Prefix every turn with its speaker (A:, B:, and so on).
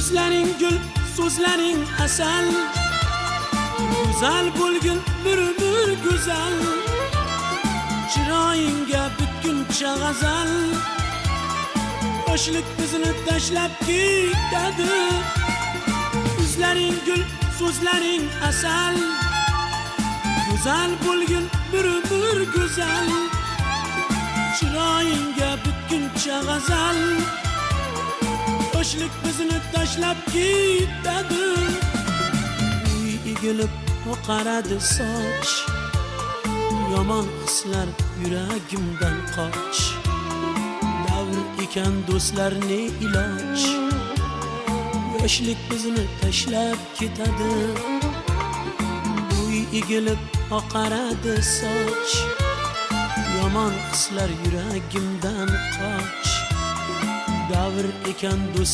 A: Yuzlaring gul, so'zlaring asal. Go'zal bo'lgin bir umr go'zal. Chiroyingga bitguncha g'azal. Yoshlik bizni tashlab ketadi. Yuzlaring gul, so'zlaring asal. Go'zal bo'lgin bir umr go'zal. Chiroyingga bitguncha g'azal. Yoshlik bizni tashlab ketadi. Uy egilib oqaradi soch. Yomon hislar yuragimdan qoch. Davr ekan do'stlar, ne iloj. Yoshlik bizni tashlab ketadi. Uy egilib oqaradi soch. Yomon hislar yuragimdan qoch. Davr ekan do'stlar.